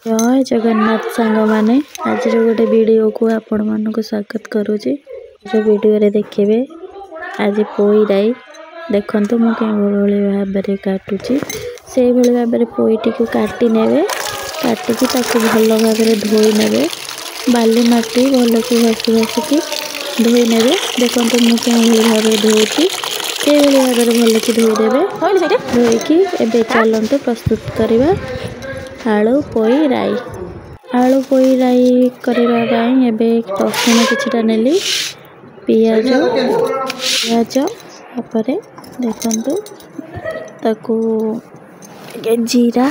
ଜୟ ଜଗନ୍ନାଥ ସାଙ୍ଗମାନେ, ଆଜିର ଗୋଟେ ଭିଡ଼ିଓକୁ ଆପଣମାନଙ୍କୁ ସ୍ୱାଗତ କରୁଛି। ଯେଉଁ ଭିଡ଼ିଓରେ ଦେଖିବେ ଆଜି ପୋଇ ରାଇ। ଦେଖନ୍ତୁ ମୁଁ କେଉଁଭଳି ଭାବରେ କାଟୁଛି, ସେଇଭଳି ଭାବରେ ପୋଇଟିକୁ କାଟି ନେବେ। କାଟିକି ତାକୁ ଭଲ ଭାବରେ ଧୋଇ ନେବେ, ବାଲି ମାଟି ଭଲକି ଘଷି ଘଷିକି ଧୋଇ ନେବେ। ଦେଖନ୍ତୁ ମୁଁ କେଉଁଭଳି ଭାବରେ ଧୋଉଛି, ସେଇଭଳି ଭାବରେ ଭଲକି ଧୋଇଦେବେ। ଧୋଇକି ଏବେ ଚାଲନ୍ତୁ ପ୍ରସ୍ତୁତ କରିବା ଆଳୁ ପୋଇ ରାଇ। ଆଳୁ ପୋଇ ରାଇ କରିବା ପାଇଁ ଏବେ ରସୁଣ କିଛିଟା ନେଲି, ପିଆଜ, ତାପରେ ଦେଖନ୍ତୁ ତାକୁ ଟିକେ ଜିରା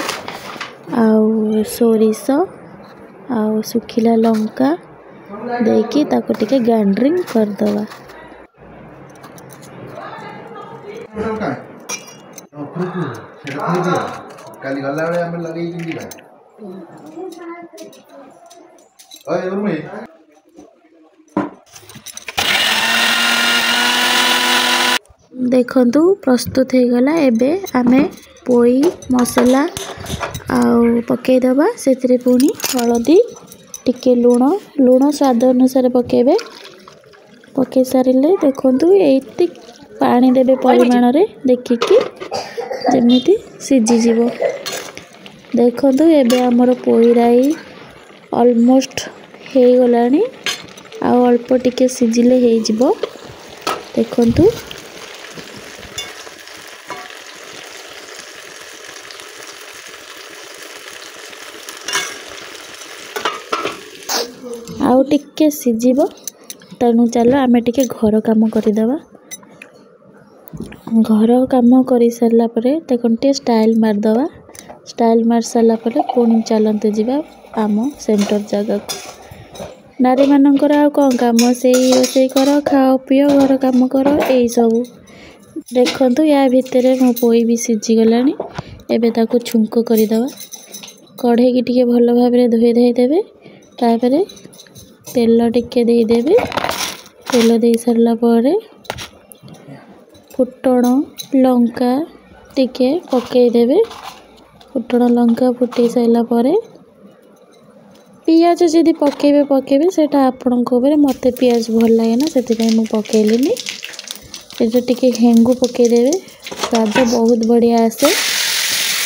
ଆଉ ସୋରିଷ ଆଉ ଶୁଖିଲା ଲଙ୍କା ଦେଇକି ତାକୁ ଟିକେ ଗ୍ରାଇଣ୍ଡିଙ୍ଗ କରିଦେବା। କାଲି ଗଲାବେଳେ ଆମେ ଲଗେଇକି ଯିବା। ଦେଖନ୍ତୁ ପ୍ରସ୍ତୁତ ହେଇଗଲା। ଏବେ ଆମେ ପୋଇ ମସଲା ଆଉ ପକାଇଦେବା, ସେଥିରେ ପୁଣି ହଳଦୀ ଟିକେ, ଲୁଣ, ଲୁଣ ସ୍ୱାଦ ଅନୁସାରେ ପକାଇବେ। ପକାଇ ସାରିଲେ ଦେଖନ୍ତୁ ଏତିକି ପାଣି ଦେବେ ପରିମାଣରେ ଦେଖିକି, ଯେମିତି ସିଝିଯିବ। ଦେଖନ୍ତୁ ଏବେ ଆମର ପୋଇ ରାଇ ଅଲମୋଷ୍ଟ ହେଇଗଲାଣି, ଆଉ ଅଳ୍ପ ଟିକେ ସିଝିଲେ ହେଇଯିବ। ଦେଖନ୍ତୁ ଆଉ ଟିକେ ସିଝିବ। ତେଣୁ ଚାଲ ଆମେ ଟିକେ ଘର କାମ କରିଦେବା। ଘର କାମ କରିସାରିଲା ପରେ ଦେଖନ୍ତୁ ଟିକେ ଷ୍ଟାଇଲ୍ ମାରିଦେବା। ଷ୍ଟାଇଲ୍ ମାରି ସାରିଲା ପରେ ପୁଣି ଚାଲନ୍ତୁ ଯିବା ଆମ ସେଣ୍ଟର ଜାଗାକୁ। ନାରୀମାନଙ୍କର ଆଉ କ'ଣ କାମ? ସେଇ ରୋଷେଇ କର, ଖାଅ, ପିଅ, ଘର କାମ କର, ଏଇସବୁ। ଦେଖନ୍ତୁ ୟା ଭିତରେ ମୋ ପୋଇ ବି ସିଝିଗଲାଣି। ଏବେ ତାକୁ ଛୁଙ୍କ କରିଦେବା। କଢ଼େଇକି ଟିକେ ଭଲ ଭାବରେ ଧୋଇ ଧାଇ ଦେବେ, ତାପରେ ତେଲ ଟିକେ ଦେଇଦେବେ। ତେଲ ଦେଇ ସାରିଲା ପରେ ଫୁଟଣ ଲଙ୍କା ଟିକେ ପକାଇଦେବେ। ଫୁଟଣ ଲଙ୍କା ଫୁଟେଇ ସାରିଲା ପରେ ପିଆଜ ଯଦି ପକାଇବେ ପକାଇବେ, ସେଇଟା ଆପଣଙ୍କ ଉପରେ। ମୋତେ ପିଆଜ ଭଲ ଲାଗେ ନା, ସେଥିପାଇଁ ମୁଁ ପକାଇଲିନି। ଏଇଟା ଟିକେ ହେଙ୍ଗୁ ପକାଇଦେବେ, ସ୍ୱାଦ ବହୁତ ବଢ଼ିଆ ଆସେ।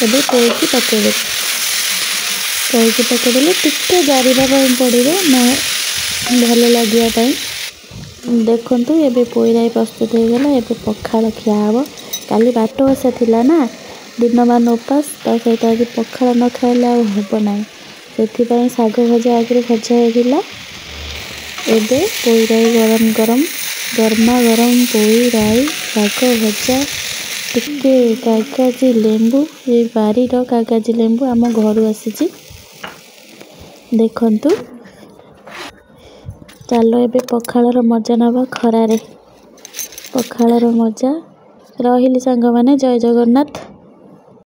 ଏବେ ପୋଇକି ପକାଇଦେବେ। ପୋଇକି ପକାଇଦେଲେ ଟିକେ ଜାରିବା ପାଇଁ ପଡ଼ିବ ନା ଭଲ ଲାଗିବା ପାଇଁ। ଦେଖନ୍ତୁ ଏବେ ପୋଇ ରାଇ ପ୍ରସ୍ତୁତ ହେଇଗଲା। ଏବେ ପଖାଳ ଖିଆ ହେବ। କାଲି ବାଟ ଓଷା ଥିଲା ନା, ଦିନମାନ ଉପାସ, ତା ସହିତ ଆଜି ପଖାଳ ନ ଖାଇଲେ ଆଉ ହେବ ନାହିଁ। ସେଥିପାଇଁ ଶାଗ ଭଜା ଆଗରୁ ଭଜା ହେଇଥିଲା। ଏବେ ପୋଇ ରାଇ ଗରମ ଗରମ, ଗରମା ଗରମ ପୋଇ ରାଇ, ଶାଗ ଭଜା, ଟିକେ କାଗଜି ଲେମ୍ବୁ। ଏ ବାରିର କାଗଜି ଲେମ୍ବୁ ଆମ ଘରୁ ଆସିଛି। ଦେଖନ୍ତୁ ଚାଲ ଏବେ ପଖାଳର ମଜା ନେବା। ଖରାରେ ପଖାଳର ମଜା। ରହିଲି ସାଙ୍ଗମାନେ, ଜୟ ଜଗନ୍ନାଥ।